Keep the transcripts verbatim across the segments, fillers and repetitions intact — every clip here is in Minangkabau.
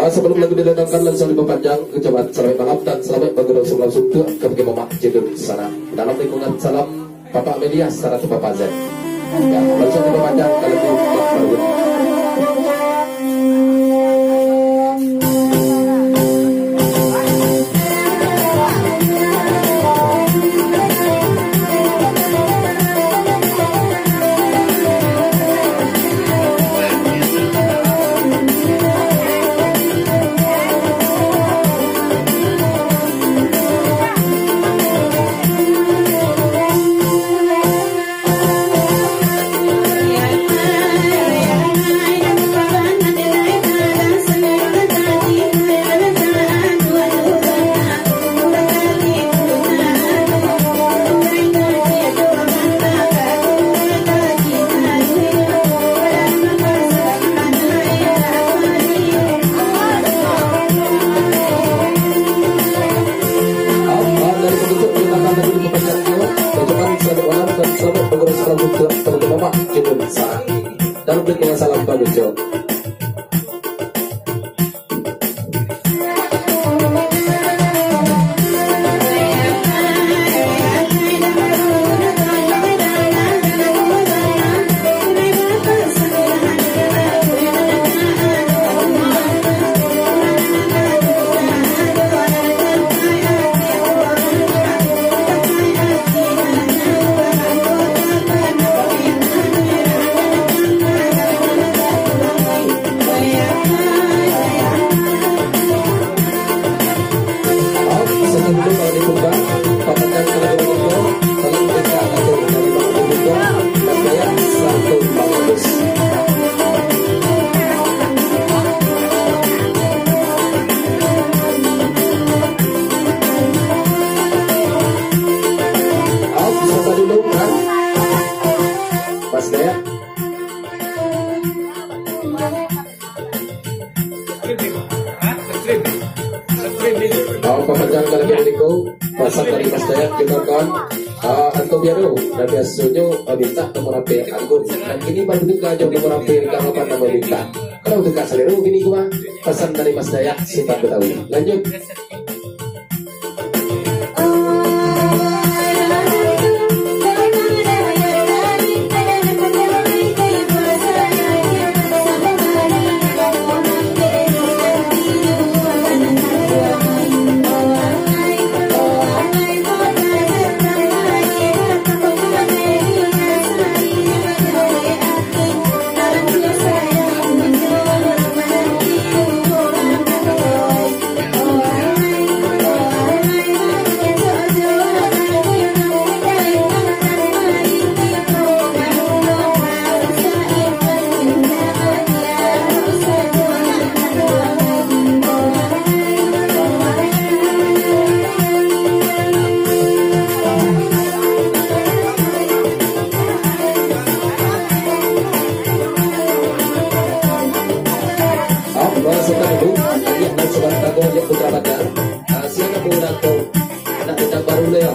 Sabalum lagu dilanjutkan, lansuang dipapanjang ucapan salamaik malam dan salamaik bagurau salam suntuak ka Bukik Mamak Jidun Sanak. Dalam lingkungan salam Bapak Media sarato Bapak Zain. Ya, lansuang dipapanjang ka lagu Bapak Margun. Dari penutup, kita akan lagi diperpanjang. Ucapan selamat malam dan selamat bergurau salam untuk Raja Mamak Jidun Sanak. Dan berikan salam bagus, jo. Mas Dayak. Bapak panjang ka labiah dari ko, pasan dari Mas Dayak jo kawan-kawan. Ah, Anto Biaro, nan biasonyo, ah, mintak nomor H P Anggun. Nan kini baru tukar jo nomor H P ka apak nan mintak. Kalau tukar salero bini gua, pasan dari Mas Dayak, Sutan Betawi. Lanjut. Apo sudah tu? Agiah nan sudah tago jo Putra Banjar. Ah, siapa pun nak tahu? Nak minta baru le, yo.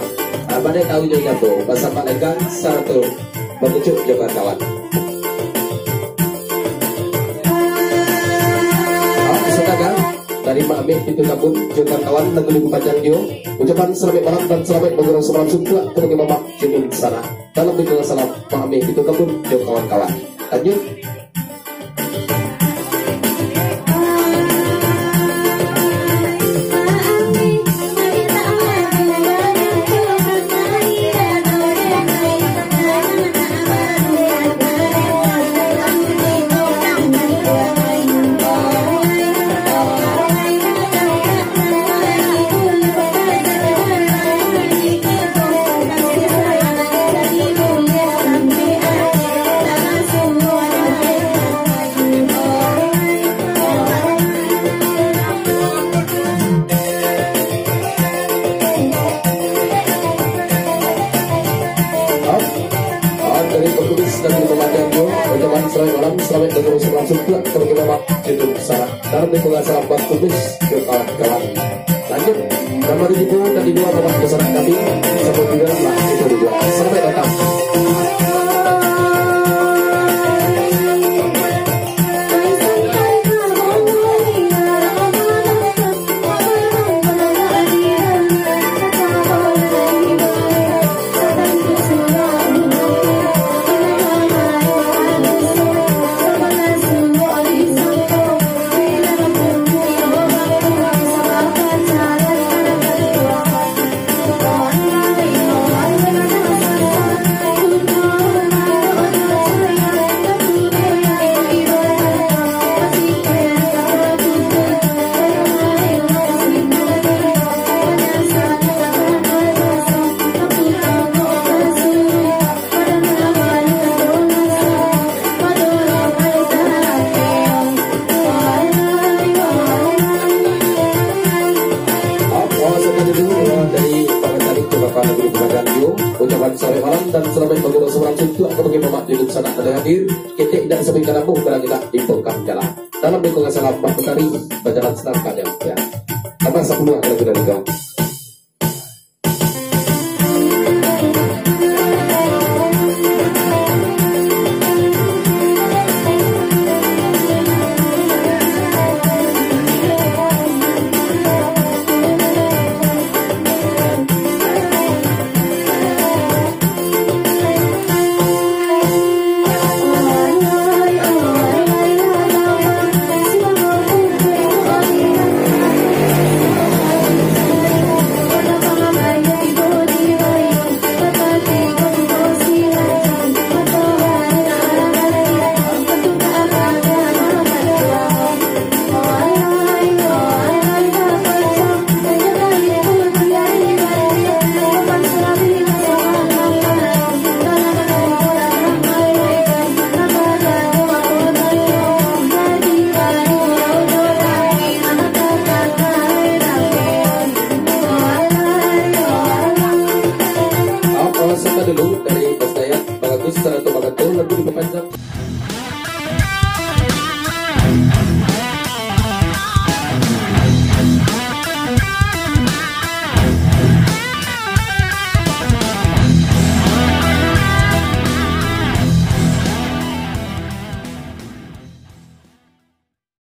Ah, badai tahu jo siapa? Basamo Legang sarato Bakucuk jo kawan-kawan. Ah, sudah kan? Dari Mak Ameh Pitu Kampung jo kawan-kawan, lagu-lagu panjang dio. Ucapan salamaik malam dan salamaik bagurau samalam suntuak ka Bukik Mamak Jidun Sanak. Dalam lingkungan salam Mak Ameh Pitu Kampung jo kawan-kawan. Lanjut. Ah, dari Pak Kudus dan Bapak Madan jo, ucapan salamaik malam, salamaik datang langsung pulang ka Bukik Mamak Jidun Sanak. Dalam lingkungan salam Pak Kudus jo kawan-kawan. Lanjut, nomor tujuh puluh dan dua Bapak Sanak kami, sambut juga lah itu juga. Salamaik datang. Salamaik bagi urang surang, suntuak ka bagi mamak di dunsanak nan hadir. Ketek indak sampai ka namuh, barang indak di pangkah jalan. Dalam lingkungan salam, Mak Betari, bajalan senang ka diam. Tambah sapuluah lagu dari kau.